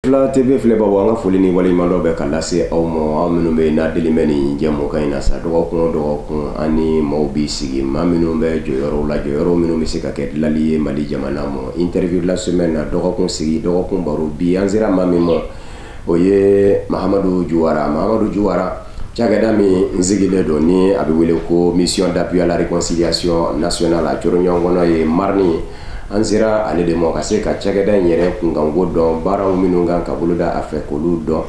Fila TV filɛbagaw, an ka foli ni waleɲumandɔn bɛ ka lase aw ma, aw minnu bɛ n'a deli bɛ nin jɛmukan in na sa. Dɔgɔkun o dɔgɔkun, an ni maaw b'i sigi, maa minnu bɛ jɔyɔrɔw la, jɔyɔrɔ minnu bɛ se ka kɛ dilali ye Mali jamana ma. Interview de la semaine na, dɔgɔkun sigi, dɔgɔkun baro, bi an sera maa min ma, o ye Mahamadu Juwara. Mahamadu Juwara, cakɛda min sigilen don ni a bɛ wele ko Mission d'appui à la réconciliation nationale, a coro ɲɔgɔn kɔnɔ ye MARNI, an sera ale de ma ka se ka cakɛda in yɛrɛ kunkanko dɔn, baaraw minnu kan ka boloda a fɛ k'olu dɔn,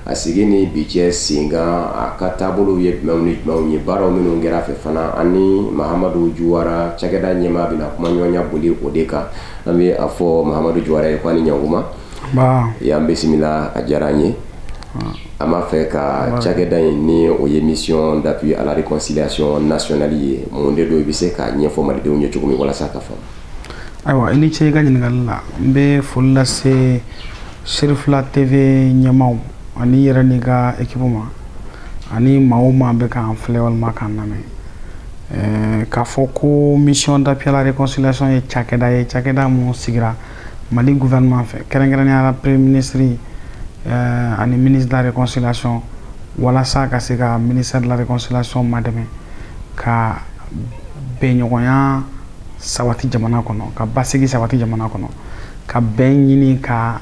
a sigi ni bi cɛ sen kan, a ka taabolow ye jumɛnw ni jumɛnw ye, baaraw minnu kɛra a fɛ fana. Ani Mahamadu Juwara, cakɛda ɲɛmaa, bɛna kuma ɲɔgɔnya boli o de kan. An bɛ a fɔ Mahamadu Juwara ye ko ani ɲankuma. Y'an bisimila, a diyara an ye. An b'a fɛ ka cakɛda in, ni o ye Mission d'appui à la réconciliation nationale ye, mun de don? I bɛ se k'a ɲɛfɔ malidenw ye cogo min walasa ka faamu. Ayiwa, i ni ce i ka ɲininkali la. N bɛ foli lase Serifila TV ɲɛmaaw ani yɛrɛ n'i ka équipe ma, ani maa o maa bɛ k'an filɛ walima k'an lamɛn. K'a fɔ ko Mission d'appui à la réconciliation ye cakɛda ye, cakɛda mun sigira Mali gouvernement fɛ, kɛrɛnkɛrɛnnenya la premier ministre ani ministre de la réconciliation, walasa ka se ka ministère de la réconciliation madɛmɛ ka bɛnɲɔgɔnya sabati jamana kɔnɔ, ka basigi sabati jamana kɔnɔ, ka bɛn ɲini ka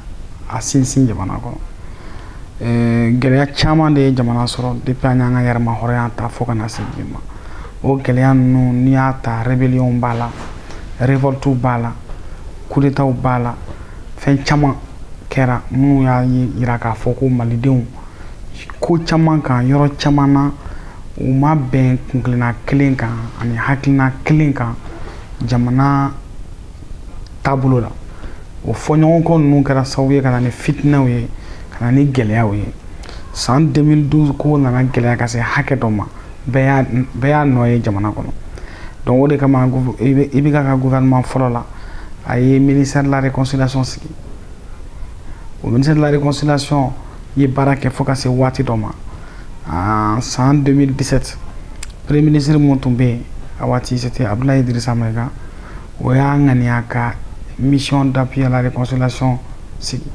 a sinsin jamana kɔnɔ. Gɛlɛya caman de ye jamana sɔrɔ depuis an y'an ka yɛrɛma hɔrɔnya ta fo ka na se bi ma. O gɛlɛya ninnu, n'i y'a ta, rébellion b'a la, révolte b'a la, coup d'état b'a la, fɛn caman kɛra minnu y'a yira k'a fɔ ko malidenw ko caman kan, yɔrɔ caman na, u ma bɛn kunkilenna kelen kan ani hakilina kelen kan jamana taabolo la. O fɔɲɔgɔnkɔ ninnu kɛra sababu ye ka na ni fitinɛw ye, ka na ni gɛlɛyaw ye. San 2012 ko nana gɛlɛya ka se hakɛ dɔ ma, bɛɛ y'a nɔ ye jamana kɔnɔ. Donc o de kama IBK ka gouvernement fɔlɔ la, a ye ministère de la réconciliation sigi. O ministère de la réconciliation ye baara kɛ fo ka se waati dɔ ma. San 2017, premier ministre mun tun bɛ yen a waati, c'était Abdoulaye Idrissa Maïga, o y'a ŋaniya ka mission d'appui à la réconciliation sigi.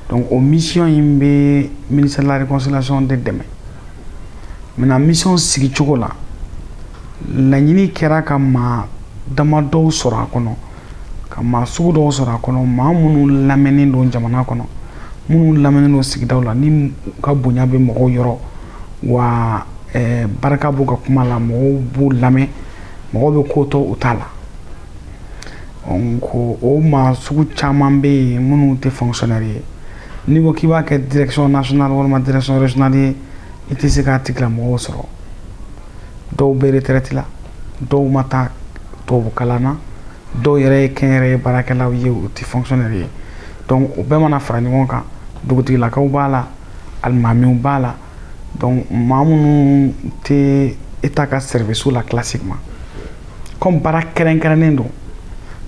Donc o mission in bɛ ministère de la réconciliation de dɛmɛ. Maintenant, mission sigi cogo la, laɲini kɛra ka maa damadɔw sɔrɔ a kɔnɔ, ka maa sugu dɔw sɔrɔ a kɔnɔ, maa minnu lamɛnnen don jamana kɔnɔ, minnu lamɛnnen don sigidaw la, ni u ka bonya bɛ mɔgɔw yɔrɔ wa, barika b'u ka kuma la, mɔgɔw b'u lamɛn, mɔgɔw bɛ ko to u ta la. Donc o maa sugu caman bɛ yen minnu tɛ fonctionnaire ye. N'i ko k'i b'a kɛ direction nationale walima direction régionale ye, i tɛ se k'a tigilamɔgɔw sɔrɔ. Dɔw bɛ retraite la, dɔw ma taa tubabu kalan na, dɔw yɛrɛ ye kɛnyɛrɛye baarakɛlaw ye, u tɛ fonctionnaire ye. Donc o bɛɛ mana fara ɲɔgɔn kan, dugutigilakaw b'a la, alimamiw b'a la, donc maa minnu tɛ état ka service la classiquement. Comme baara kɛrɛnkɛrɛnnen don,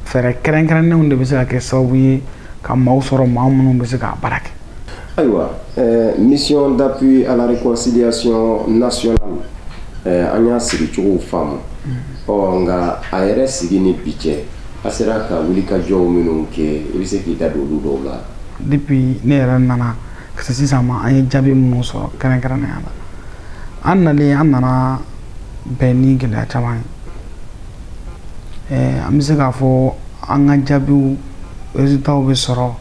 fɛɛrɛ kɛrɛnkɛrɛnnenw de bɛ se ka kɛ sababu ye ka maaw sɔrɔ, maa minnu bɛ se k'a baara kɛ. Ayiwa, mission d'appui à la réconciliation nationale, an y'a sigi cogo faamu. Ɔ nka a yɛrɛ sigi ni bi cɛ, a sera ka wulikajɔw minnu kɛ, i bɛ se k'i da don olu dɔw la? Depuis ne yɛrɛ nana ka se sisan ma, an ye jaabi minnu sɔrɔ kɛrɛnkɛrɛnnenya la, an nalen, an nana bɛn ni gɛlɛya caman ye. An bɛ se k'a fɔ an ka jaabiw, résultats bɛ sɔrɔ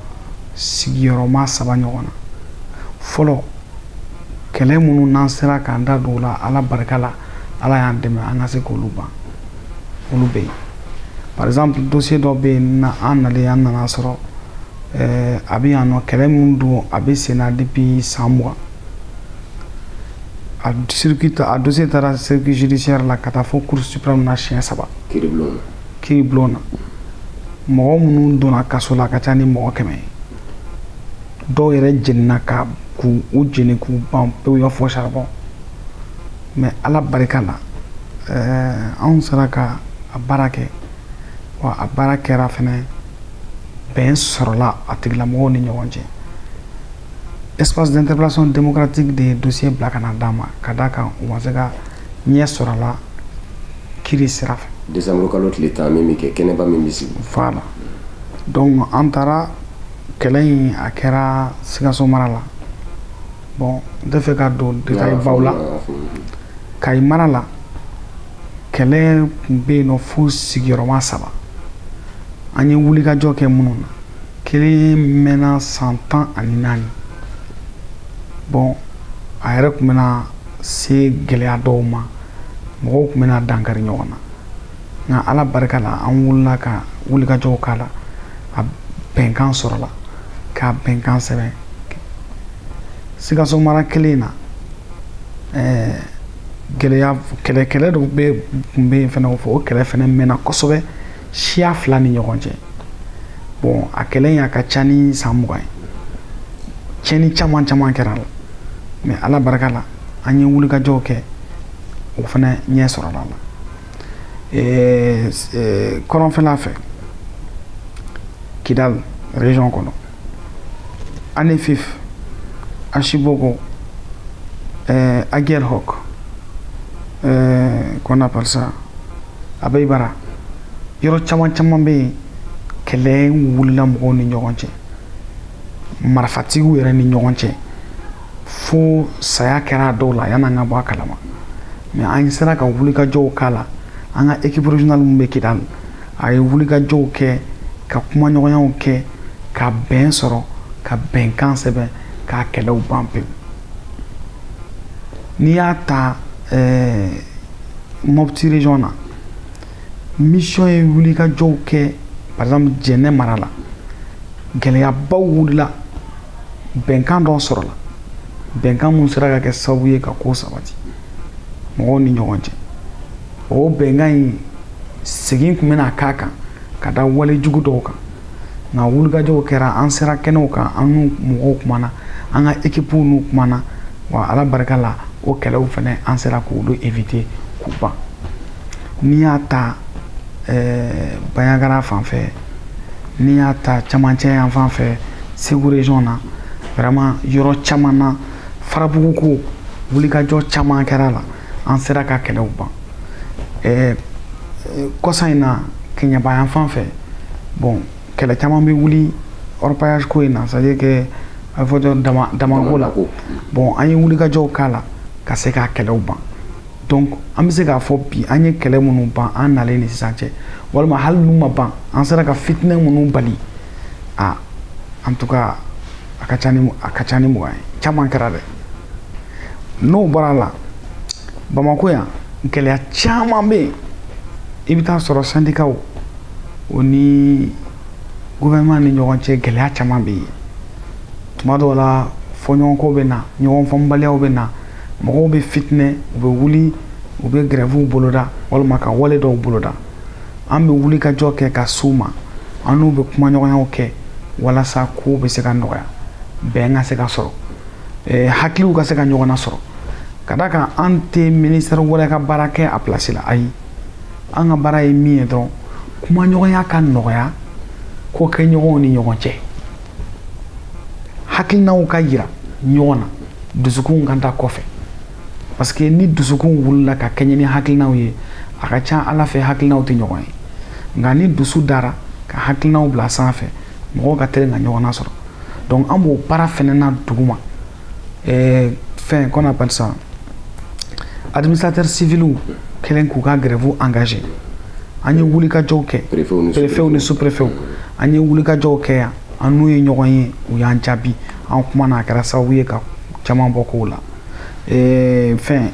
sigiyɔrɔma saba ɲɔgɔn na. Fɔlɔ, kɛlɛ minnu n'an sera k'an da don o la, Ala barika la, Ala y'an dɛmɛ an ka se k'olu ban, olu bɛ yen. Par exemple, dossier dɔ bɛ yen na, an nalen, an nana sɔrɔ a bɛ yan nɔ, kɛlɛ min don, a bɛ sen na depuis san 20. A circuit, a dossier taara circuit judiciaire la ka taa fo Cour suprême na siɲɛ saba. Kiiribulon na. Kiiribulon na, mɔgɔ minnu donna kaso la, a ka ca ni mɔgɔ 100 ye. Dɔw yɛrɛ jenina ka k'u u jeni k'u ban pewu, i b'a fɔ charbon. Mais Ala barika la, anw sera ka a baara kɛ, wa a baara kɛra fɛnɛ, bɛn sɔrɔla a tigilamɔgɔw ni ɲɔgɔn cɛ. Espace d'interpellation démocratique de ye dossier bila ka na d'an ma, ka d'a kan u ma se ka ɲɛ sɔrɔ a la kiiri sira fɛ. Décembre kalo tile 10 min bɛ kɛ, kɛnɛba min bɛ sigi. Voilà, donc an taara Kɛlɛ in, a kɛra Sikaso mara la. Bon, n tɛ fɛ ka don détail baw la. Kayi mara la, kɛlɛ tun bɛ yen nɔ fo sigiyɔrɔma 3. An ye wulikajɔ kɛ minnu na, kelen mɛnna san 14. Bon, a yɛrɛ tun bɛna se gɛlɛya dɔw ma, mɔgɔw tun bɛna dankari ɲɔgɔn na. Nka Ala barika la, an wulila ka wulikajɔw k'a la, a bɛnkan sɔrɔla k'a bɛnkan sɛbɛn. Sikaso mara kelen na, gɛlɛya kɛlɛ dɔ bɛ tun bɛ yen fɛnɛ. O fɔ, o kɛlɛ fɛnɛ mɛnna kosɛbɛ, siya fila ni ɲɔgɔn cɛ. Bon, a kɛlɛ in, a ka ca ni san 20 ye. Tiɲɛni caman caman kɛra a la, mais Ala barika la, an ye wulikajɔw kɛ, o fɛnɛ ɲɛ sɔrɔla a la. Kɔrɔnfɛla fɛ, Kidal région kɔnɔ, Anefif, Achiboko, Aguelhok, qu'on appelle ça Abeibara, yɔrɔ caman caman bɛ yen, kɛlɛ wulila mɔgɔw ni ɲɔgɔn cɛ, marifatigiw yɛrɛ ni ɲɔgɔn cɛ, fo saya kɛra a dɔw la yan'an ka bɔ a kalama. Mais an sera ka wulikajɔw k'a la. An ka équipe régionale min bɛ Kidal, a ye wulikajɔw kɛ, ka kumaɲɔgɔnyaw kɛ, ka bɛn sɔrɔ, ka bɛnkan sɛbɛn, k'a kɛlɛw ban pewu. N'i y'a ta Mopti région na, mission ye wulikajɔw kɛ. Par exemple, Jɛnɛ mara la, gɛlɛyabaw wulila, bɛnkan dɔ sɔrɔla, bɛnkan mun sera ka kɛ sababu ye ka ko sabati mɔgɔw ni ɲɔgɔn cɛ. O bɛnkan in, segin tun bɛna k'a kan ka da wale jugu dɔw kan, nka wulikajɔw kɛra, an sera kɛnɛw kan, an n'u mɔgɔw kumana, an ka équipe n'u kumana. Wa Ala barika la, o kɛlɛw fɛnɛ, an sera k'olu éviter k'u ban. N'i y'a ta Bandiagara fan fɛ, n'i y'a ta camancɛ yan fan fɛ, Segu région na, vraiment yɔrɔ caman na, Farabugu ko, wulikajɔ caman kɛra la, an sera ka kɛlɛw ban. Kɔsa in na, Kɛɲɛba yan fan fɛ, bon, kɛlɛ caman bɛ wuli orpaillage ko in na, c'est à dire que a bɛ fɔ dɔrɔn dama damako la. Bon, an ye wulikajɔw k'a la ka se k'a kɛlɛw ban. Donc an bɛ se k'a fɔ bi, an ye kɛlɛ minnu ban an nalen ni sisan cɛ, walima hali n'u ma ban, an sera ka fitinɛ minnu bali, a en tout cas, a ka ca ni 20 ye. Caman kɛra dɛ. N'o bɔra a la, Bamakɔ yan, gɛlɛya caman bɛ yen. I bɛ taa sɔrɔ syndicats o ni gouvernement ni ɲɔgɔn cɛ, gɛlɛya caman bɛ yen. Tuma dɔw la, fɔɲɔgɔnkɔw bɛ na, ɲɔgɔn faamubaliyaw bɛ na, mɔgɔw bɛ fitinɛ, u bɛ wuli, u bɛ grève boloda walima ka wale dɔw boloda. An bɛ wuli ka jɔ kɛ ka s'u ma, an n'u bɛ kumaɲɔgɔnyaw kɛ walasa kow bɛ se ka nɔgɔya, bɛn ka se ka sɔrɔ, hakiliw ka se ka ɲɔgɔn nasɔrɔ. Ka d'a kan, an tɛ ministère wɛrɛ ka baara kɛ a place la, ayi. An ka baara ye min ye dɔrɔn, kumaɲɔgɔnya ka nɔgɔya ko kɛ ɲɔgɔnw ni ɲɔgɔn cɛ, hakilinaw ka yira ɲɔgɔn na, dusukunw ka taa kɔfɛ. Parce que ni dusukun wulila ka kɛɲɛ ni hakilinaw ye, a ka ca Ala fɛ, hakilinaw tɛ ɲɔgɔn ye. Nka ni dusu dara ka hakilinaw bila sanfɛ, mɔgɔw ka teli ka ɲɔgɔn nasɔrɔ. Donc an b'o baara fɛnɛ na duguma. Fɛn qu'on appelle ça, administrateur civil kɛlen k'u ka grève engagé, an ye wulikajɔw kɛ. Préfets ni sous-préfets, an ye wulikajɔw kɛ yan, an n'u ye ɲɔgɔn ye, u y'an jaabi, an kumana, a kɛra sababu ye ka caman bɔ kow la. Fɛn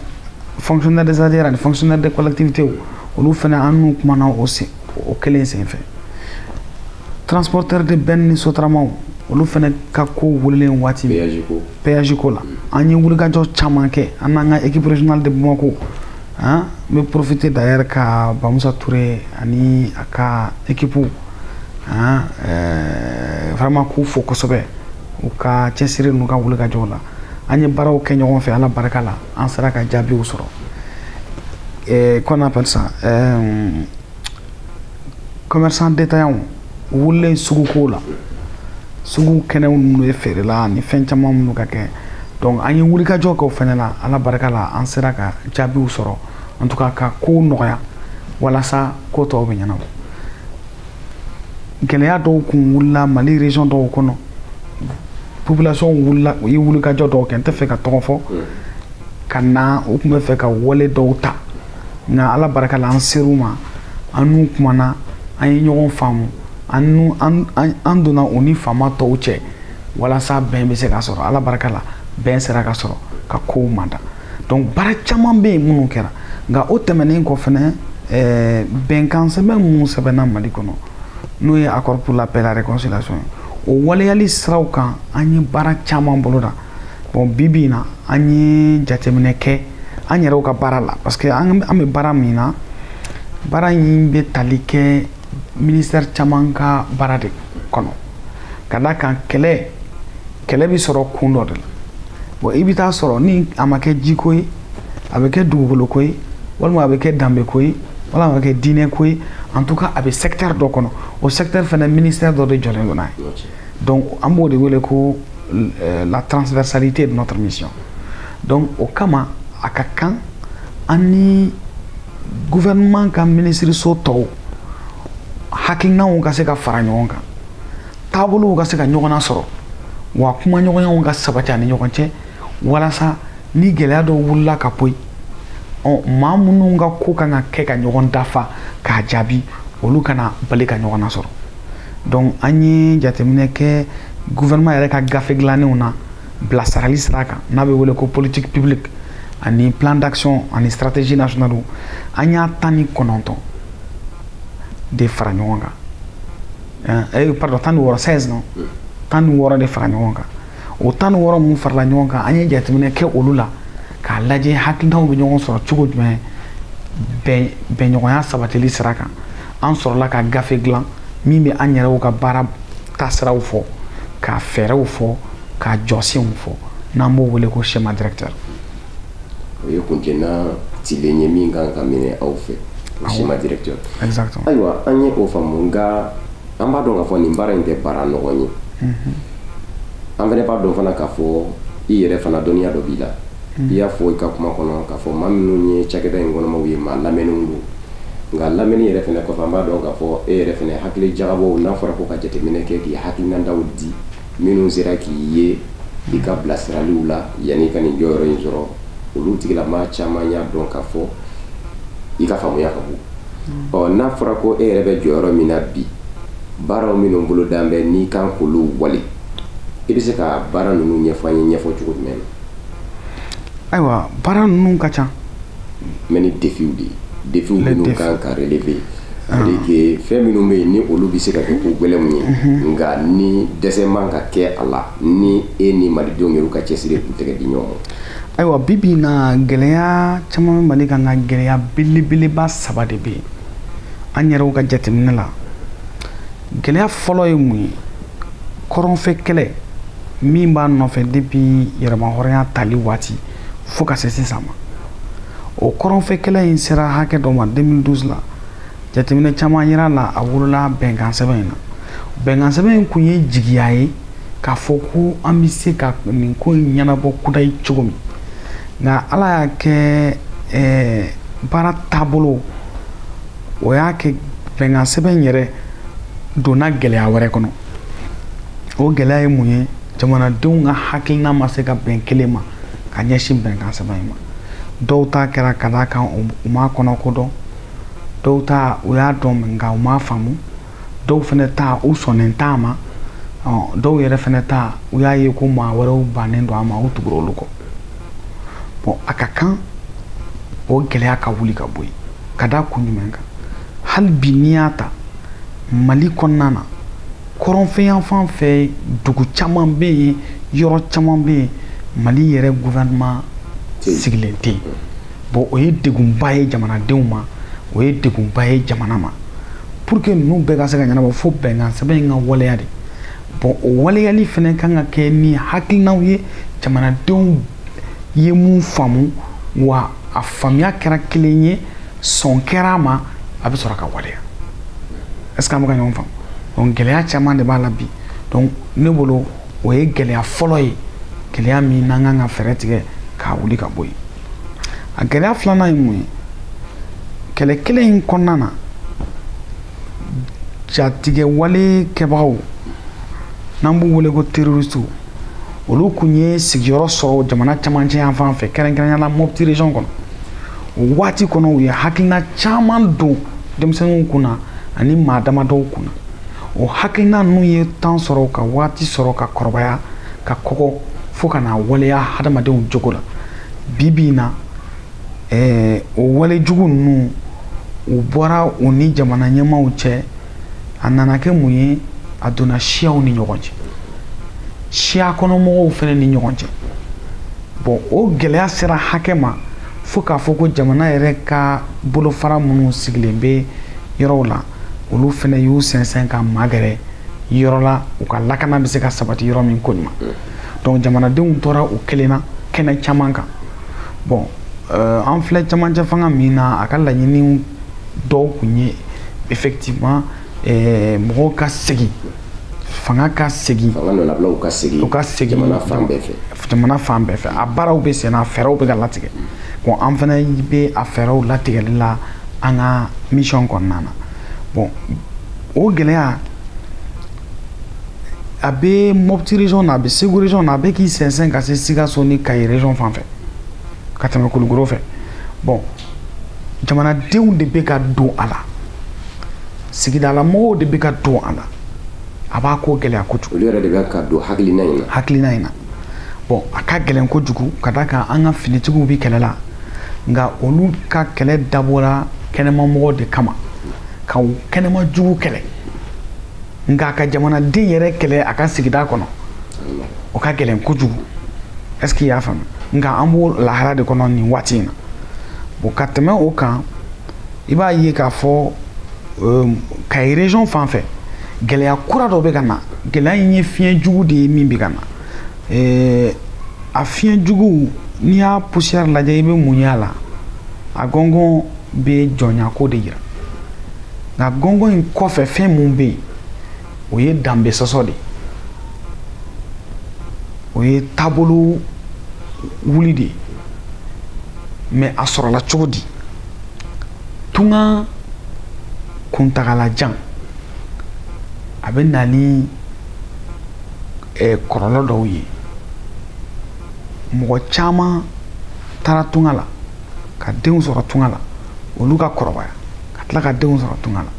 fonctionnaire des ADR ani fonctionnaire des collectivités, olu fɛnɛ, an n'u kumana o sen o kelen senfɛ. Transporteur de benne ni Sotramaw, olu fɛnɛ ka ko wulilen waati min, péage ko la, an ye wulikajɔ caman kɛ, an n'an ka équipe régionale de Bamako. Han, n bɛ profiter d'ailleurs ka Bamusa Touré ani a ka équipe, han, vraiment k'u fo kosɛbɛ u ka cɛsiri n'u ka wulikajɔw la. An ye baaraw kɛ ɲɔgɔn fɛ, Ala barika la, an sera ka jaabiw sɔrɔ. Qu'on appelle ça, commerçant détaillant wulilen suguko la, sugu kɛnɛw minnu ye feerela ani fɛn caman minnu ka kɛ. Donc an ye wulikajɔ kɛ o fɛnɛ la, Ala barika la, an sera ka jaabiw sɔrɔ, en tout cas ka kow nɔgɔya walasa ko tɔw bɛ ɲɛnabɔ. Gɛlɛya dɔw kun wulila Mali région dɔw kɔnɔ. Population wulila, u ye wulikajɔ dɔw kɛ, n tɛ fɛ ka tɔgɔ fɔ, ka na u tun bɛ fɛ ka wale dɔw ta, nka Ala barika la, an ser'u ma, an n'u kumana, an ye ɲɔgɔn faamu, an n'u an donna u ni faama tɔw cɛ walasa bɛn bɛ se ka sɔrɔ. Ala barika la, bɛn sera ka sɔrɔ ka kow mada. Donc baara caman bɛ yen minnu kɛra. Nka o tɛmɛnen kɔ fɛnɛ, bɛnkan sɛbɛn minnu sɛbɛnna Mali kɔnɔ, n'o ye Accord pour la paix et la réconciliation ye, o waleyali siraw kan, an ye baara caman boloda. Bon, bi bi in na, an ye jateminɛ kɛ an yɛrɛw ka baara la, parce que an bɛ baara min na, baara in bɛ tali kɛ ministère caman ka baara de kɔnɔ, ka d'a kan kɛlɛ bɛ sɔrɔ kun dɔ de la. Bon, i bɛ taa sɔrɔ ni a ma kɛ jiko ye, a bɛ kɛ dugukoloko ye, walima a bɛ kɛ danbeko ye, walima a bɛ kɛ diinɛko ye. En tout cas, a bɛ secteur dɔ kɔnɔ, o secteur fana, ministère dɔ de jɔlen don n'a ye. Donc an b'o de wele ko la transversalité de notre mission. Donc o kama, a ka kan an ni gouvernement ka minisiriso tɔw hakilinaw ka se ka fara ɲɔgɔn kan, taabolow ka se ka ɲɔgɔn sɔrɔ, wa kumaɲɔgɔnyaw ka sabati ani ɲɔgɔn cɛ, walasa ni gɛlɛya dɔw wulila ka bɔ yen, ɔ maa minnu ka ko kan ka kɛ ka ɲɔgɔn dafa k'a jaabi, olu kana bali ka ɲɔgɔn nasɔrɔ. Donc an ye jateminɛ kɛ gouvernement yɛrɛ ka gafe dilannenw na bilasirali sira kan, n'a bɛ wele ko politique publique ani plan d'action ani stratégie nationale. An y'a 19 de fara ɲɔgɔn kan, pardon, 16, 16, non, 16 de fara ɲɔgɔn kan. O 16 mun farala ɲɔgɔn kan, an ye jateminɛ kɛ olu la k'a lajɛ hakilinaw bɛ ɲɔgɔn sɔrɔ cogo jumɛn bɛn bɛnɲɔgɔnya sabatili sira kan. An sɔrɔla ka gafe dilan min bɛ an yɛrɛw ka baara taasiraw fɔ, ka fɛɛrɛw fɔ, ka jɔsenw fɔ, n'an b'o wele ko schéma directeur. O ye kuntilenna tilen ye min kan ka minɛ aw fɛ, o schéma directeur. Exactement. Ayiwa, an ye o faamu, nka an b'a dɔn k'a fɔ nin baara in tɛ baara nɔgɔn ye. An fana b'a dɔn fana k'a fɔ i yɛrɛ fana dɔnniya dɔ b'i la. I y'a fɔ i ka kuma kɔnɔ k'a fɔ maa minnu ye cakɛda in kɔnɔmaw ye, maa lamɛnnenw don. Nka lamɛnni yɛrɛ fana kɔfɛ, an b'a dɔn k'a fɔ e yɛrɛ fana hakili jagabɔw, n'a fɔra ko ka jateminɛ kɛ k'i hakilinadaw di, minnu sera k'i ye i ka bilasiraliw la yanni i ka nin jɔyɔrɔ in sɔrɔ, olu tigilamaa caman y'a dɔn k'a fɔ i ka faamuya ka bon. Ɔ, n'a fɔra ko e yɛrɛ bɛ jɔyɔrɔ min na bi, baaraw minnu bolo dan bɛ n'i kan k'olu wale, i bɛ se ka baara ninnu ɲɛfɔ an ye ɲɛfɔ cogo jumɛn na? Ayiwa, baara ninnu ka ca. Mais ni défiw de ye, défiw minnu kan ka relever, c'est-à-dire que fɛn minnu bɛ yen ni olu bɛ se ka kɛ ko gɛlɛnw ye, nka ni dɛsɛ man ka kɛ a la, ni e ni malidenw yɛrɛ ka cɛsiri k'u tɛgɛ di ɲɔgɔn ma. Ayiwa, bi bi in na, gɛlɛya caman bɛ Mali kan, nka gɛlɛya belebeleba saba de bɛ yen an yɛrɛw ka jateminɛ la. Gɛlɛya fɔlɔ ye mun ye? Kɔrɔnfɛ kɛlɛ min b'a nɔfɛ depuis yɛrɛmahɔrɔnya tali waati fo ka se sisan ma, o kɔrɔnfɛ kɛlɛ in sera hakɛ dɔ ma 2012 la. Jateminɛ caman yira la, a wolola bɛnkan sɛbɛn in na. Bɛnkan sɛbɛn in kun ye jigiya ye k'a fɔ ko an bɛ se ka nin ko in ɲɛnabɔ kudayi cogo min, nka Ala y'a kɛ baara taabolo o y'a kɛ bɛnkan sɛbɛn yɛrɛ donna gɛlɛya wɛrɛ kɔnɔ. O gɛlɛya ye mun ye? Jamanadenw ka hakilina ma se ka bɛn kelen ma ka ɲɛsin bɛnkan sɛbɛn in ma. Dɔw ta kɛra ka d'a kan u m'a kɔnɔ ko dɔn, dɔw ta u y'a dɔn nka u m'a faamu, dɔw fana ta u sɔnnen t'a ma, dɔw yɛrɛ fana ta u y'a ye ko maa wɛrɛw bannen don a ma, u tugura olu kɔ. Bon, a ka kan o gɛlɛya ka wuli ka bɔ yen. Ka da kun jumɛn kan? Hali bi n'i y'a ta Mali kɔnɔna na, kɔrɔnfɛ yanfan fɛ, dugu caman bɛ yen, yɔrɔ caman bɛ yen, Mali yɛrɛ gouvernement sigilen tɛ yen. Bon, o ye degunba ye jamanadenw ma, o ye degunba ye jamana ma. Pour que ninnu bɛɛ ka se ka ɲɛnabɔ, fo bɛnkan sɛbɛn in ka waleya de. Bon, o waleyali fana kan ka kɛ ni hakilinaw ye, jamanadenw ye mun faamu, wa a faamuya kɛra kelen ye, sɔn kɛra a ma, a bɛ sɔrɔ ka waleya. Est ce que an bɛ ka ɲɔgɔn faamu? Donc gɛlɛya caman de b'a la bi. Donc ne bolo, o ye gɛlɛya fɔlɔ ye, gɛlɛya min n'an kan ka fɛɛrɛ tigɛ k'a wuli ka bɔ yen. A gɛlɛya filanan ye mun ye? Kɛlɛ kelen in kɔnɔna na, jatigɛ wale kɛbagaw, n'an b'u wele ko terroriste, Olu kun ye sigiyɔrɔ sɔrɔ jamana camancɛ yan fan fɛ, kɛrɛnkɛrɛnnenya la Mopti région kɔnɔ. O waati kɔnɔ, u ye hakilina caman don denmisɛnninw kunna ani maa damadɔw kunna. O hakilina ninnu ye temps sɔrɔ ka waati sɔrɔ ka kɔrɔbaya, ka kɔgɔ, fo ka na waleya hadamadenw jogo la. Bi bi in na, o walejugu ninnu, u bɔra u ni jamana ɲɛmaaw cɛ. A nana kɛ mun ye? A donna siyaw ni ɲɔgɔn cɛ, siya kɔnɔmɔgɔw fɛnɛ ni ɲɔgɔn cɛ. Bon, o gɛlɛya sera hakɛ ma fo k'a fɔ ko jamana yɛrɛ ka bolofara minnu sigilen bɛ yɔrɔw la, olu fɛnɛ y'u sɛnsɛn ka magɛrɛ yɔrɔ la, u ka lakana bɛ se ka sabati yɔrɔ min koɲuman. Donc jamanadenw tora u kelen na kɛnɛ caman kan. Bon, an filɛ camancɛ fanga min na, a ka laɲiniw dɔw kun ye effectivement mɔgɔw ka segin, fanga ka segin, fanga nɔnabilaw ka segin, u ka segin jamana fan bɛɛ fɛ. Jamana fan bɛɛ fɛ. A baaraw bɛ sen na, a fɛɛrɛw bɛ ka latigɛ. Bon, an fana bɛ a fɛɛrɛw latigɛli la an ka mission kɔnɔna na. Bon, o gɛlɛya, a bɛ Mopti région na, a bɛ Segu région na, a bɛ k'i sɛnsɛn ka se Sikaso ni Kayi région fan fɛ, ka tɛmɛ Kulukoro fɛ. Bon, jamanadenw de bɛ ka don a la, sigidalamɔgɔw de bɛ ka don a la. A b'a ko gɛlɛya kojugu. Olu yɛrɛ de bɛ ka don hakilina in na. Hakilina in na. Bon, a ka gɛlɛn kojugu, ka d'a kan an ka finitigiw bɛ kɛlɛ la, nka olu ka kɛlɛ dabɔra kɛnɛmamɔgɔw de kama, ka kɛnɛma jugu kɛlɛ. Nka ka jamanaden yɛrɛ kɛlɛ a ka sigida kɔnɔ, o ka gɛlɛn kojugu. Est ce que i y'a faamu? Nka an b'o lahara de kɔnɔ nin waati in na. Bon, ka tɛmɛ o kan, i b'a ye k'a fɔ Kayi région fan fɛ, gɛlɛya kura dɔ bɛ ka na. Gɛlɛya in ye fiɲɛ jugu de ye min bɛ ka na. A fiɲɛ jugu, n'i y'a poussière lajɛ, i bɛ mun ye a la? A gɔngɔn bɛ jɔnyako de yira. Nka gɔngɔn in kɔfɛ, fɛn mun bɛ yen? O ye danbe sɔsɔ de ye, o ye taabolo wuli de ye. Mais a sɔrɔla cogo di? Tunga kuntagalajan, a bɛ na ni kɔlɔlɔ dɔw ye. Mɔgɔ caman taara tunga la ka denw sɔrɔ tunga la, olu ka kɔrɔbaya ka tila ka denw sɔrɔ tunga la.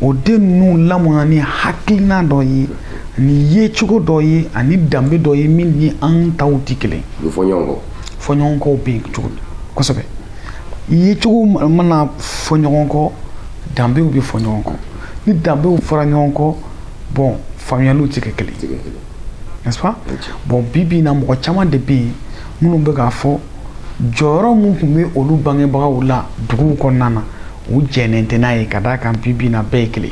O den ninnu lamɔna ni hakilina dɔ ye, ani yecogo dɔ ye, ani danbe dɔ ye min ni an taw tɛ kelen. U bɛ fɔ ɲɔgɔn kɔ. Fɔɲɔgɔnkɔw bɛ yen cogo di? Kosɛbɛ. Yecogo mana fɔ ɲɔgɔn kɔ, danbew bɛ fɔ ɲɔgɔn kɔ. Ni danbew fɔra ɲɔgɔn kɔ, bon, faamuyaliw tɛ kɛ kelen, tɛ kɛ kelen, n'est-ce pas? Bon, bi bi in na, mɔgɔ caman de bɛ yen minnu bɛ k'a fɔ jɔyɔrɔ mun tun bɛ olu bangebagaw la duguw kɔnɔna na, u jɛnnen tɛ n'a ye, ka d'a kan bi bi in na, bɛɛ ye kelen.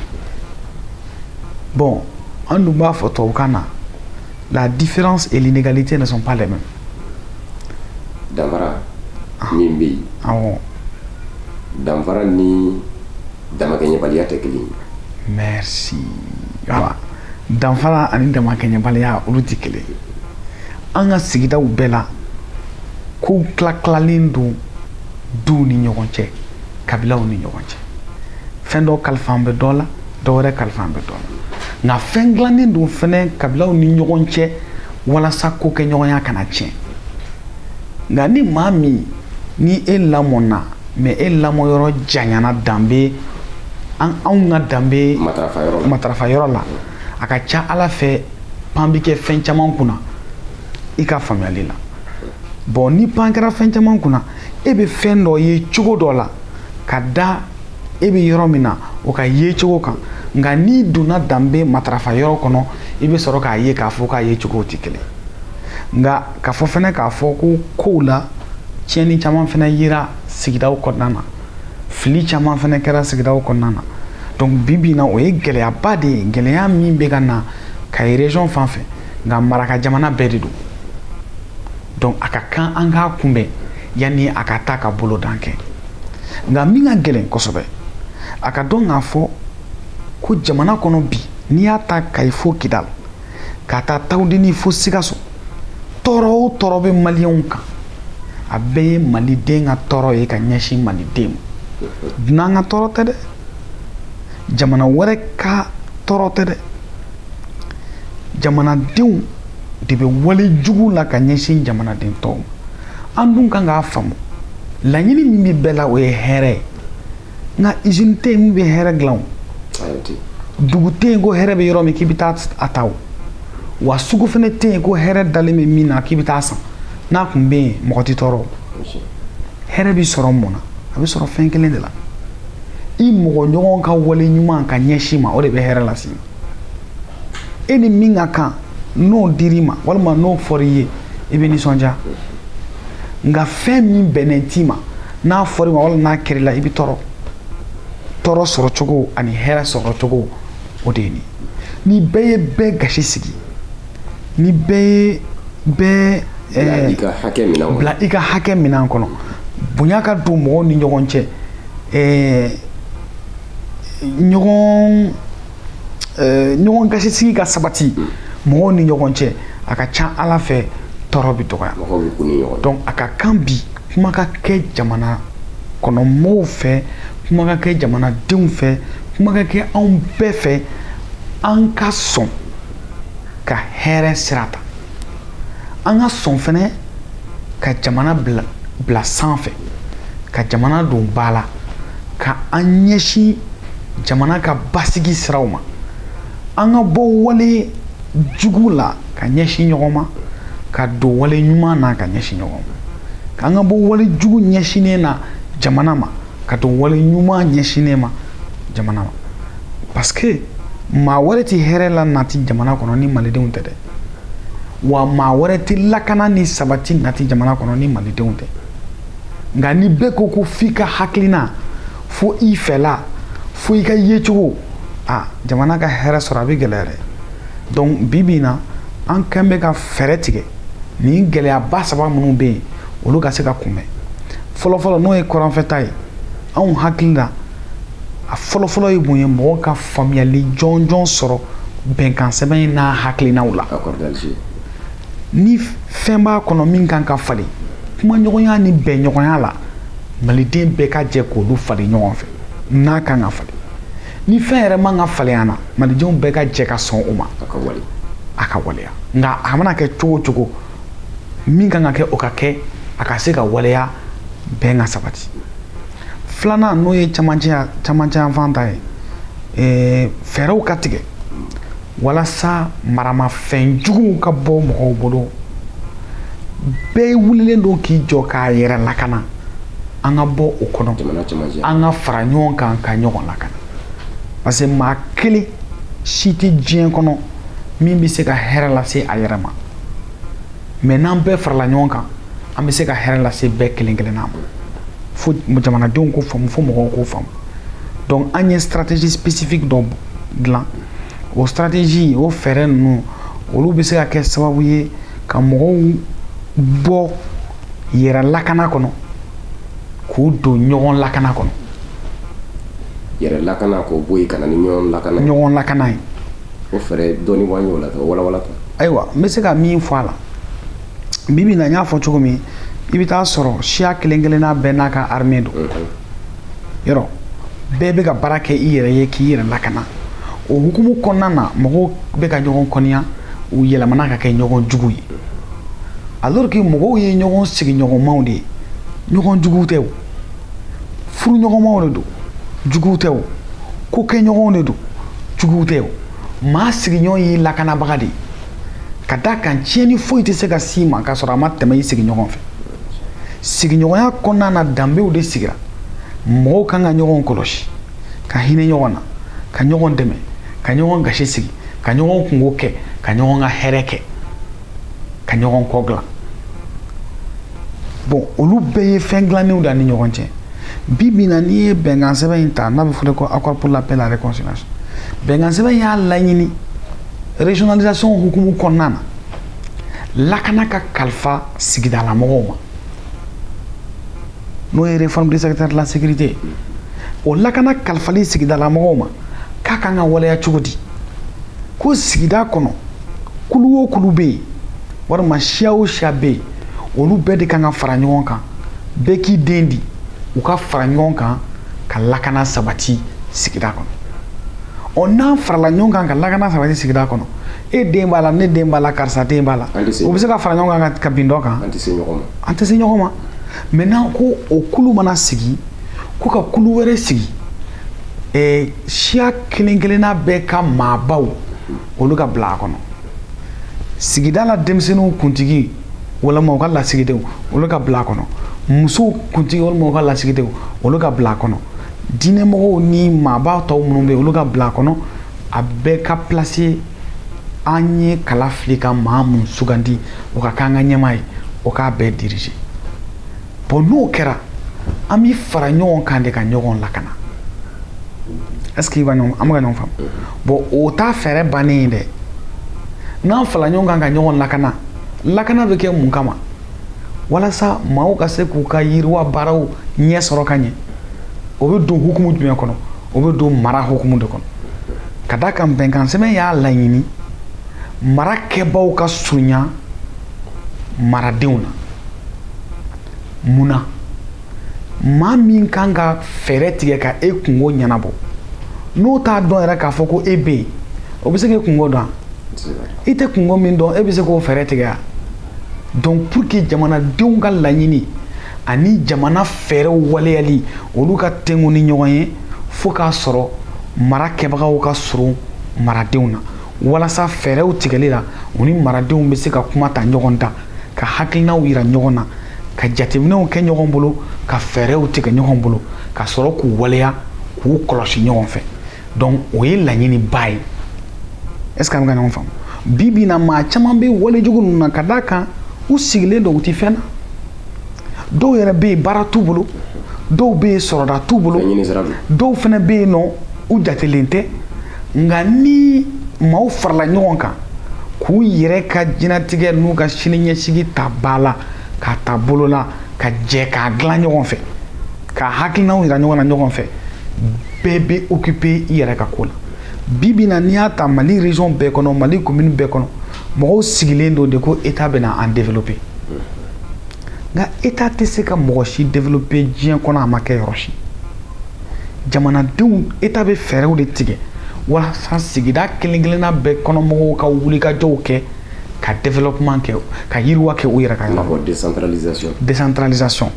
Bon, an dun b'a fɔ tubabukan na: la différence et l'inégalité ne sont pas les mêmes. Danfara min bɛ yen, danfara ni damakɛɲɛbaliya tɛ kelen ye. Merci. Voilà, danfara ani damakɛɲɛbaliya, olu tɛ kelen ye. An ka sigidaw bɛɛ la, kow tila tilalen don duw ni ɲɔgɔn cɛ, kabilaw ni ɲɔgɔn cɛ. Fɛn dɔ kalifa bɛ dɔ la, dɔ wɛrɛ kalifa bɛ dɔ la. Nka fɛn dilannen don fɛnɛ kabilaw ni ɲɔgɔn cɛ walasa ko kɛ ɲɔgɔnya kana tiɲɛ. Nka ni maa min ni e lamɔna, mais e lamɔyɔrɔ janyana danbe, an anw ka danbe matarafa yɔrɔ la, matarafa yɔrɔ la, a ka ca ala fɛ, pan bɛ kɛ fɛn caman kunna i ka faamuyali la. Bon, ni pan kɛra fɛn caman kunna, e bɛ fɛn dɔ ye cogo dɔ la ka da e bɛ yɔrɔ min na, o ka ye cogo kan. Nka n'i donna danbe matarafa yɔrɔ kɔnɔ, i bɛ sɔrɔ k'a ye k'a fɔ k'a ye cogow tɛ kelen. Nka k'a fɔ fɛnɛ k'a fɔ ko kow la tiɲɛni caman fɛnɛ yera sigidaw kɔnɔna na, fili caman fɛnɛ kɛra sigidaw kɔnɔna na. Donc bi bi in na, o ye gɛlɛyaba de ye, gɛlɛya min bɛ ka na Kayi région fan fɛ, nka maraka jamana bɛɛ de don. Donc a ka kan an k'a kunbɛn yanni a ka taa ka bolodan kɛ. Nka min ka gɛlɛn kosɛbɛ, a ka dɔn k'a fɔ ko jamana kɔnɔ bi, n'i y'a ta Kayi fo Kidal, ka taa Tawudeni fo Sikaso, tɔɔrɔ o tɔɔrɔ bɛ maliyɛnw kan, a bɛɛ ye maliden ka tɔɔrɔ ye ka ɲɛsin maliden ma. Dunan ka tɔɔrɔ tɛ dɛ, jamana wɛrɛ ka tɔɔrɔ tɛ dɛ, jamanadenw. de bɛ wale jugu la ka ɲɛsin jamanaden tɔw ma. An dun kan k'a faamu, laɲini min bɛ bɛɛ la, o ye hɛrɛ ye. Nka usine tɛ yen min bɛ hɛrɛ dilan o, dugu tɛ yen ko hɛrɛ bɛ yɔrɔ min k'i bɛ taa a ta o, wa sugu fana tɛ yen ko hɛrɛ dalen bɛ min na k'i bɛ taa san. N'a tun bɛ yen, mɔgɔ tɛ tɔɔrɔ. Hɛrɛ bɛ sɔrɔ mun na? A bɛ sɔrɔ fɛn kelen de la: i mɔgɔ ɲɔgɔn ka wale ɲuman ka ɲɛsin ma, o de bɛ hɛrɛ lase i ma. E ni min ka kan, n'o dir'i ma walima n'o fɔr'i ye, i bɛ nisɔndiya. Nka fɛn min bɛnnen t'i ma, n'a fɔr'i ma walima n'a kɛr'i la, i bɛ tɔɔrɔ. Tɔɔrɔ sɔrɔ cogo ani hɛrɛ sɔrɔ cogo, o de ye nin. Ni bɛɛ ye bɛɛ gasi sigi, ni bɛɛ ye bɛɛ bila i ka hakɛ minɛn kɔnɔ, bila i ka hakɛ minɛn kɔnɔ, bonya ka don mɔgɔw ni ɲɔgɔn cɛ, ɲɔgɔn gasi sigi ka sabati mɔgɔw ni ɲɔgɔn cɛ, a ka ca Ala fɛ, tɔɔrɔ bɛ dɔgɔya. Mɔgɔw bɛ kun ni ɲɔgɔn. Donc a ka kan bi, kuma ka kɛ jamana kɔnɔ mɔgɔw fɛ, kuma ka kɛ jamanadenw fɛ, kuma ka kɛ anw bɛɛ fɛ, an ka sɔn ka hɛrɛ sira ta, an ka sɔn fɛnɛ ka jamana bila sanfɛ, ka jamana don ba la, ka an ɲɛsin jamana ka basigi siraw ma, an ka bɔ wale jugu la ka ɲɛsin ɲɔgɔn ma, ka don wale ɲuman na ka ɲɛsin ɲɔgɔn ma, k'an ka bɔ wale jugu ɲɛsinnen na jamana ma, ka don wale ɲuman ɲɛsinnen ma jamana ma. Parce que maa wɛrɛ tɛ hɛrɛ la nati jamana kɔnɔ ni malidenw tɛ dɛ, wa maa wɛrɛ tɛ lakana ni sabati nati jamana kɔnɔ ni malidenw tɛ. Nka ni bɛɛ ko ko f'i ka hakilina, fo i fɛla, fo i ka yecogo, a jamana ka hɛrɛ sɔrɔ, a bɛ gɛlɛya dɛ. Donc bi bi in na, an kɛn bɛ ka fɛɛrɛ tigɛ nin gɛlɛyaba saba minnu bɛ yen, olu ka se ka kunbɛn. Fɔlɔfɔlɔ, n'o ye kɔrɔnfɛta ye, anw hakili la, a fɔlɔfɔlɔ ye mun ye? Mɔgɔw ka faamuyali jɔnjɔn sɔrɔ bɛnkan sɛbɛn in n'a hakilinaw la. Ni fɛn b'a kɔnɔ min kan ka falen, kumaɲɔgɔnya ni bɛnɲɔgɔnya la, maliden bɛɛ ka jɛ k'olu falen ɲɔgɔn fɛ n'a kan ka falen. Ni fɛn yɛrɛ man ka falen an na, malidenw bɛɛ ka jɛ ka sɔn o ma, a ka waleya. Nka a mana kɛ cogo o cogo, min kan ka kɛ, o ka kɛ, a ka se ka waleya, bɛn ka sabati. Filanan, n'o ye camancɛ yanfan ta ye, fɛɛrɛw ka tigɛ walasa maramafɛn juguw ka bɔ mɔgɔw bolo. Bɛɛ wulilen don k'i jɔ k'a yɛrɛ lakana, an ka bɔ o kɔnɔ, an ka fara ɲɔgɔn kan ka ɲɔgɔn lakana. Parce que maa kelen si tɛ diɲɛ kɔnɔ min bɛ se ka hɛrɛ lase a yɛrɛ ma, mais n'an bɛɛ farala ɲɔgɔn kan, an bɛ se ka hɛrɛ lase bɛɛ kelen kelenna ma. Fo jamanadenw k'o faamu, fo mɔgɔw k'o faamu. Donc an ye stratégie spécifique dɔ dilan. O stratégie, o fɛɛrɛ ninnu, olu bɛ se ka kɛ sababu ye ka mɔgɔw bɔ yɛrɛ lakana kɔnɔ k'u don ɲɔgɔn lakana kɔnɔ. Yɛrɛ lakana k'o bɔ yen ka na ni ɲɔgɔn lakana. Ɲɔgɔn lakana ye. O fɛɛrɛ dɔɔni b'an ye o la, o walawala ta. Ayiwa, n bɛ se ka min fɔ a la bi bi in na, n y'a fɔ cogo min, i bɛ taa sɔrɔ siya kelen kelenna bɛɛ n'a ka armée don. Yɔrɔ bɛɛ bɛ ka baara kɛ i yɛrɛ ye k'i yɛrɛ lakana. O hukumu kɔnɔna na, mɔgɔw bɛ ka ɲɔgɔn kɔniya, u yɛlɛmana ka kɛ ɲɔgɔn jugu ye, alors que mɔgɔw ye ɲɔgɔn sigiɲɔgɔnmaw de ye, ɲɔgɔn juguw tɛ o, furuɲɔgɔnmaw de don, juguw tɛ o, kokɛɲɔgɔnw de don, juguw tɛ o. Maa sigiɲɔgɔn y'i lakanabaga de ye, ka d'a kan tiɲɛni foyi tɛ se ka s'i ma k'a sɔrɔ a ma tɛmɛ i sigiɲɔgɔn fɛ. Sigiɲɔgɔnya kɔnɔna na, danbew de sigira, mɔgɔw kan ka ɲɔgɔn kɔlɔsi, ka hinɛ ɲɔgɔn na, ka ɲɔgɔn dɛmɛ, ka ɲɔgɔn gasi sigi, ka ɲɔgɔn kungo kɛ, ka ɲɔgɔn ka hɛrɛ kɛ, ka ɲɔgɔn kɔ dilan. Bon, olu bɛɛ ye fɛn dilannenw da ni ɲɔgɔn cɛ. Bi bi in na, n'i ye bɛnkan sɛbɛn in ta, n'a bɛ fɔ ko accord pour la paix, la réconciliation, bɛnkan sɛbɛn y'a laɲini régionalisation hukumu kɔnɔna na, lakana ka kalifa sigidalamɔgɔw ma, n'o ye réforme du secteur de la sécurité. O lakana kalifali sigidalamɔgɔw ma, k'a kan ka waleya cogo di? Ko sigida kɔnɔ, kulu o kulu bɛ yen, walima siya o siya bɛ yen, olu bɛɛ de kan ka fara ɲɔgɔn kan, bɛɛ k'i den di, u ka fara ɲɔgɔn kan ka lakana sabati sigida kɔnɔ. Ɔ, n'an farala ɲɔgɔn kan ka lakana sabati sigida kɔnɔ, E den b'a la, ne den b'a la, karisa den b'a la, o bɛ se ka fara ɲɔgɔn kan ka bin dɔ kan? An tɛ se ɲɔgɔn ma. An tɛ se ɲɔgɔn ma. Maintenant, ko o kulu mana sigi, ko ka kulu wɛrɛ sigi, siya kelen kelenna bɛɛ ka maabaw, olu ka bila a kɔnɔ. Sigida la denmisɛnninw kuntigi walima u ka lasigidenw, olu ka bila a kɔnɔ. Musow kuntigi walima u ka lasigidenw, olu ka bila a kɔnɔ. Diinɛmɔgɔw ni maaba tɔw minnu bɛ yen, olu ka bila a kɔnɔ. A bɛɛ ka place. An ye kala fili ka maa mun sugandi, o ka k'an ka ɲɛmaa ye, o k'a bɛɛ diriger. Bon, n'o kɛra, an bɛ fara ɲɔgɔn kan de ka ɲɔgɔn lakana. Est ce que i b'a ɲɔgɔn, an bɛ ka ɲɔgɔn faamu? Bon, o t'a fɛɛrɛ bannen ye dɛ. N'an fara ɲɔgɔn kan ka ɲɔgɔn lakana, lakana bɛ kɛ mun kama? Walasa maaw ka se k'u ka yiriwa baaraw ɲɛ sɔrɔ ka ɲɛ. O bɛ don hukumu jumɛn kɔnɔ? O bɛ don mara hukumu de kɔnɔ. Ka d'a kan, bɛnkan sɛbɛn y'a laɲini mara kɛbaw ka surunya maradenw na. Mun na? Maa min kan ka fɛɛrɛ tigɛ ka e kungo ɲɛnabɔ, n'o t'a dɔn yɛrɛ k'a fɔ ko e bɛ yen, o bɛ se k'e kungo dɔn? I tɛ kungo min dɔn, e bɛ se k'o fɛɛrɛ tigɛ wa? Donc, pour que jamanadenw ka laɲini ani jamana fɛɛrɛw waleyali, olu ka tengu ni ɲɔgɔn ye, fo k'a sɔrɔ mara kɛbagaw ka surun maradenw na, walasa fɛɛrɛw tigɛli la, u ni maradenw bɛ se ka kuma ta ɲɔgɔn da, ka hakilinaw yira ɲɔgɔn na, ka jateminɛw kɛ ɲɔgɔn bolo, ka fɛɛrɛw tigɛ ɲɔgɔn bolo, ka sɔrɔ k'u waleya, k'u kɔlɔsi ɲɔgɔn fɛ. Donc o ye laɲiniba ye. Est ce que an bɛ ka ɲɔgɔn faamu? Bi bi in na, maa caman bɛ walejugu ninnu na ka d'a kan u sigilen don, u ti fɛn na. Dɔw yɛrɛ bɛ yen, baara t'u bolo. Dɔw bɛ yen, sɔrɔda t'u bolo. Dɔw fana bɛ yen nɔ, u jatelen tɛ. Nka ni maaw farala ɲɔgɔn kan k'u yɛrɛ ka diɲɛlatigɛ n'u ka sini ɲɛsigi ta ba la, k'a ta bolo la, ka jɛ k'a dilan ɲɔgɔn fɛ, ka hakilinaw yira ɲɔgɔn na ɲɔgɔn fɛ, bɛɛ bɛ occuper i yɛrɛ ka ko la. Bi bi in na, n'i y'a ta Mali région bɛɛ kɔnɔ, Mali commune bɛɛ kɔnɔ, mɔgɔw sigilen don de ko État bɛna an développer. Nka État tɛ se ka mɔgɔ si développer diɲɛ kɔnɔ, a ma kɛ yɔrɔ si. Jamanadenw, État bɛ fɛɛrɛw de tigɛ walasa sigida kelen kelenna bɛɛ kɔnɔ mɔgɔw ka wulikajɔw kɛ ka développement kɛ, ka yiriwa kɛ u yɛrɛ ka yɔrɔ. Décentralisation. Décentralisation.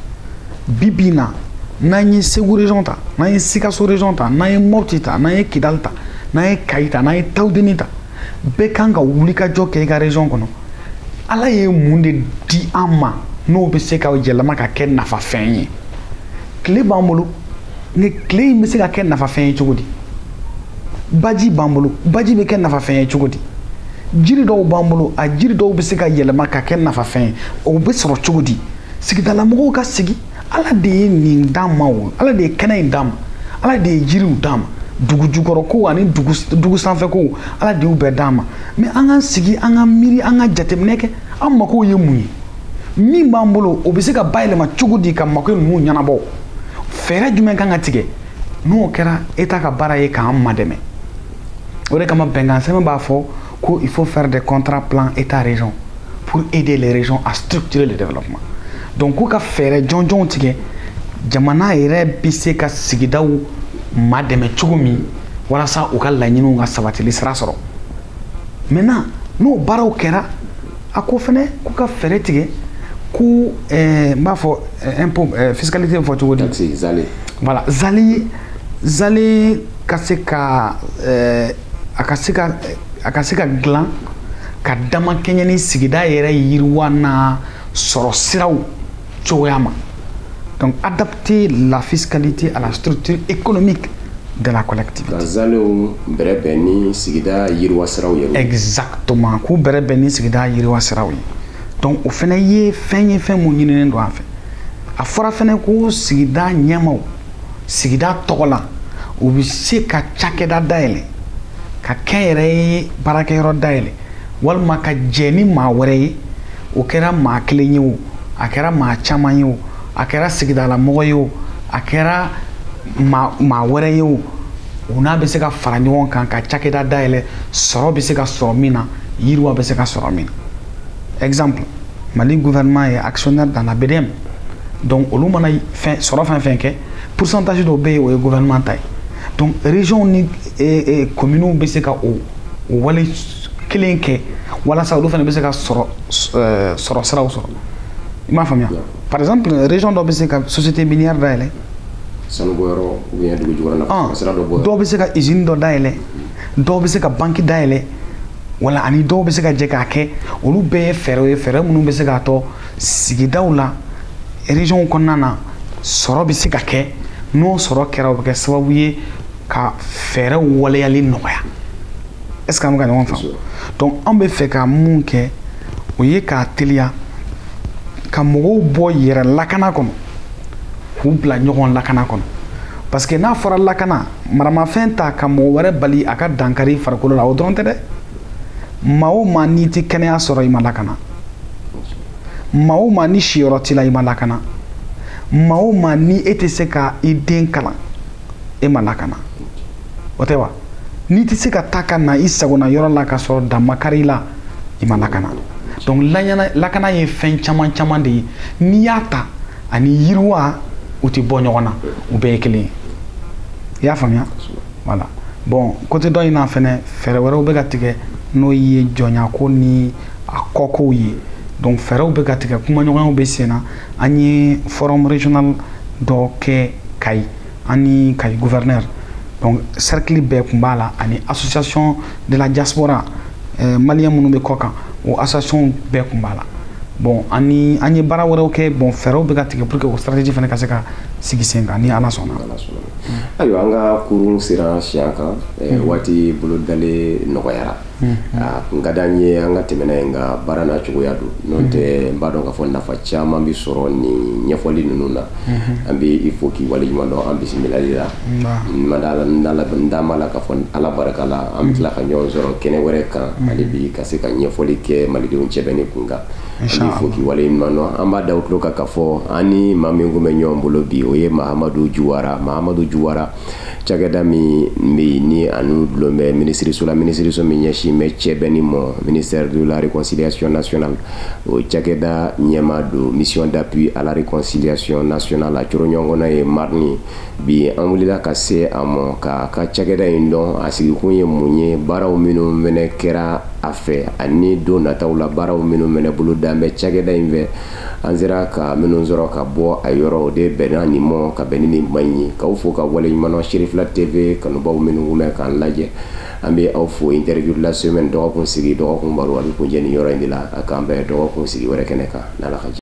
Bi bi in na, n'an ye Segu région ta, n'an ye Sikaso région ta, n'an ye Mopti ta, n'an ye Kidali ta, n'an ye Kayi ta, n'an ye Tawudeni ta, bɛɛ kan ka wulikajɔ kɛ i ka région kɔnɔ. Ala ye mun de di an ma n'o bɛ se ka yɛlɛma ka kɛ nafafɛn ye? Tile b'an bolo, ni tile in bɛ se ka kɛ nafafɛn ye cogo di? Baji b'an bolo, baji bɛ kɛ nafafɛn ye cogo di? Jiri dɔw b'an bolo, a jiri dɔw bɛ se ka yɛlɛma ka kɛ nafafɛn ye, o bɛ sɔrɔ cogo di? Sigidalamɔgɔw ka sigi. Ala de ye nin d'an ma, o Ala de ye kɛnɛ in d'an ma, Ala de ye jiriw d'an ma, dugu jukɔrɔ ko ani dugu sanfɛ ko, Ala de y'u bɛɛ d'an ma. Mais an k'an sigi, an ka miiri, an ka jateminɛ kɛ, an makow ye mun ye? Min b'an bolo, o bɛ se ka bayɛlɛma cogo di ka mako ninnu ɲɛnabɔ? Fɛɛrɛ jumɛn kan ka tigɛ? N'o kɛra, État ka baara ye k'an madɛmɛ. O de kama bɛnkan sɛbɛn b'a fɔ ko il faut faire des contrats plans État région pour aider les régions à structurer le développement. Donc k'u ka fɛɛrɛ jɔnjɔnw tigɛ, jamana yɛrɛ bɛ se ka sigidaw madɛmɛ cogo min walasa u ka laɲiniw ka sabatili sira sɔrɔ. Maintenant, n'o baaraw kɛra, a ko fɛnɛ k'u ka fɛɛrɛ tigɛ ko n b'a fɔ impôt, fiscalité fɔ cogo di? Zale. Voilà, zale, zale ka se ka a ka se ka dilan ka damakɛɲɛ ni sigida yɛrɛ yiriwa n'a sɔrɔ siraw cogoya ma. Donc adapter la fiscalité à la structure économique de la collectivité. Ka zalew bɛrɛ bɛn ni sigida yiriwa siraw ye. Exactement, k'u bɛrɛ bɛn ni sigida yiriwa siraw ye. Donc o fɛnɛ ye fɛn ye, fɛn mun ɲininen don an fɛ. A fɔra fɛnɛ ko sigida ɲɛmaw, sigida tɔgɔ la, u bɛ se ka cakɛda dayɛlɛ, ka kɛnyɛrɛye baarakɛyɔrɔ dayɛlɛ, walima ka jɛ ni maa wɛrɛ ye. O kɛra maa kelen ye o, a kɛra maa caman ye o, a kɛra sigidalamɔgɔ ye o, a kɛra maa wɛrɛ ye o, u n'a bɛ se ka fara ɲɔgɔn kan ka cakɛda dayɛlɛ, sɔrɔ bɛ se ka sɔrɔ min na, yiriwa bɛ se ka sɔrɔ min na. Exemple, Mali gouvernement est actionnaire dans la BDM. Donc olu mana fɛn sɔrɔ, fɛn fɛn kɛ, pourcentage dɔw bɛ yen, o ye gouvernement ta ye. Donc région ni communes bɛ se ka o wale kelen kɛ. kelen kɛ walasa olu fana bɛ se ka sɔrɔ siraw sɔrɔ. I m'a faamuya? Par exemple, région dɔ bɛ se ka société minière dayɛlɛ, sanubɔyɔrɔ ou bien dugu jukɔrɔ nafa sira dɔ bɔ. Dɔw bɛ se ka usine dɔ dayɛlɛ, dɔw bɛ se ka banque dayɛlɛ, wala ani dɔw bɛ se ka jɛ k'a kɛ. Olu bɛɛ ye fɛɛrɛw ye, fɛɛrɛ minnu bɛ se k'a to sigidaw la, région kɔnɔna na, sɔrɔ bɛ se ka kɛ. N'o sɔrɔ kɛra, o bɛ kɛ sababu ye ka fɛɛrɛw waleyali nɔgɔya. Est ce que an bɛ ka ɲɔgɔn faamu? Donc an bɛ fɛ ka mun kɛ, o ye k'a teliya ka mɔgɔw bɔ yɛrɛ lakana kɔnɔ k'u bila ɲɔgɔn lakana kɔnɔ, parce que n'a fɔra lakana, maramafɛn ta ka mɔgɔ wɛrɛ bali a ka dankari farikolo la, o dɔrɔn tɛ dɛ. Maa o maa n'i tɛ kɛnɛya sɔrɔ, i ma lakana. Maa o maa ni siyɔrɔ t'i la, i ma lakana. Maa o maa ni e tɛ se ka i den kalan, e ma lakana. O tɛ wa? N'i tɛ se ka taa ka na i sagona yɔrɔ la ka sɔrɔ dan ma kari i la, i ma lakana. Donc lakana ye fɛn caman caman de ye. N'i y'a ta ani yiriwa, u tɛ bɔ ɲɔgɔn na, u bɛɛ ye kelen ye. I y'a faamuya? Voilà. Bon, côté dɔ in na fɛnɛ, fɛɛrɛ wɛrɛw bɛ ka tigɛ, n'o ye jɔnyako ni a kɔkow ye. Donc fɛɛrɛw bɛ ka tigɛ, kumaɲɔgɔnyaw bɛ sen na. An ye forum régional dɔ kɛ Kayi, an ni Kayi gouverneur. Donc cercle bɛɛ tun b'a la, ani association de la diaspora malien minnu bɛ kɔ kan, o association bɛɛ tun b'a la. Bon, ani an ye baara wɛrɛw kɛ. Bon, fɛɛrɛw bɛ ka tigɛ pour que o stratégie fana ka se ka sigi sen kan, ni Ala sɔnna. Ayiwa, an ka kurun sera siɲɛ kan, waati bolo dalen nɔgɔyara. A kun ka d'an ye an ka tɛmɛ n'a ye, nka baara n'a cogoya don. N'o tɛ, n b'a dɔn k'a fɔ nafa caman bɛ sɔrɔ nin ɲɛfɔli ninnu na. An bɛ i fo k'i waleɲuman dɔn an bisimilali la. N da ma la k'a fɔ Ala barika la, an bɛ tila ka ɲɔgɔn sɔrɔ kɛnɛ wɛrɛ kan hali bi, ka se ka ɲɛfɔli kɛ malidenw cɛbɛnni kun kan. An b'i fo k'i waleɲuman dɔn. An b'a da o tulo kan k'a fɔ an ni maa min kun bɛ ɲɔgɔn bolo bi, o ye Mahamadu Juwara. Mahamadu Juwara, cakɛda min bɛ yen ni a n'u dulon bɛ minisiriso la, minisiriso min ɲɛsin bɛ cɛbɛnni ma, ministère de la Réconciliation nationale, o cakɛda ɲɛmaa don, Mission d'appui à la réconciliation nationale, a coro ɲɔgɔn ye MARNI. Bi an wulila ka se a ma k'a ka cakɛda in dɔn, a sigikun ye mun ye, baaraw minnu fɛnɛ kɛra a fɛ, ani don nataw la baaraw minnu fɛnɛ bolo dan bɛ cakɛda in fɛ. An sera ka minnu sɔrɔ ka bɔ a yɔrɔ, o de bɛnna nin ma ka bɛn ni nin ma in ye. K'aw fo ka waleɲuman dɔn. Sherifila TV kanubaw minnu kun bɛ k'an lajɛ, an bɛ aw fo. Interview de la semaine, dɔgɔkun sigi dɔgɔkun baro, a bɛ kuncɛ nin yɔrɔ in de la. A k'an bɛn dɔgɔkun sigi wɛrɛ kɛnɛ kan, n'Ala ka jɛ.